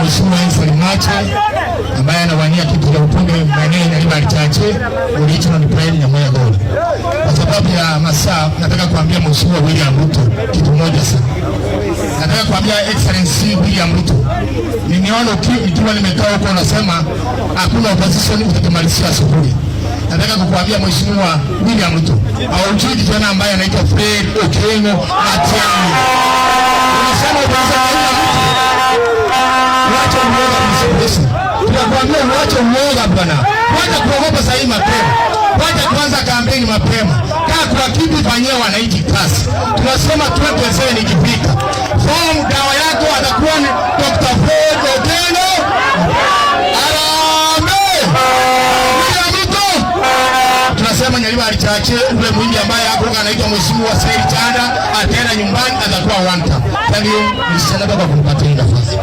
Mheshimiwa Ansel Mache ambaye anawania kiti cha ubunge maeneo ya Nyaribari Chache, Original Prime Nyamoya Gold. Kwa sababu ya masaa, nataka kuambia Mheshimiwa William Ruto kitu moja sana. Nataka kuambia Excellency William Ruto, nimeona nikiwa nimekaa huko unasema hakuna opposition, utatumalizia asubuhi. Nataka kukuambia Mheshimiwa William Ruto, haujui kijana ambaye anaitwa Fred Okengo Matiang'i. Unasema opposition haina mtu. Wacha uoga, Mr. Tunakuambia uache uoga, bwana. Wacha kuogopa sahii mapema. Wacha kuanza kampeni mapema. Kaa kwa kiti, fanyia wananchi kazi. Tunasema 2027 ikifika, form dawa yako atakuwa ni Dr. Fred Okengo. Harambee! William Ruto. Tunasema Nyaribari Chache, ule mwingi ambaye hapo anaitwa Mheshimiwa Said Chanda ataenda nyumbani, atakuwa one term. Thank you, Mr. Senator, kwa kunipatia hii nafasi.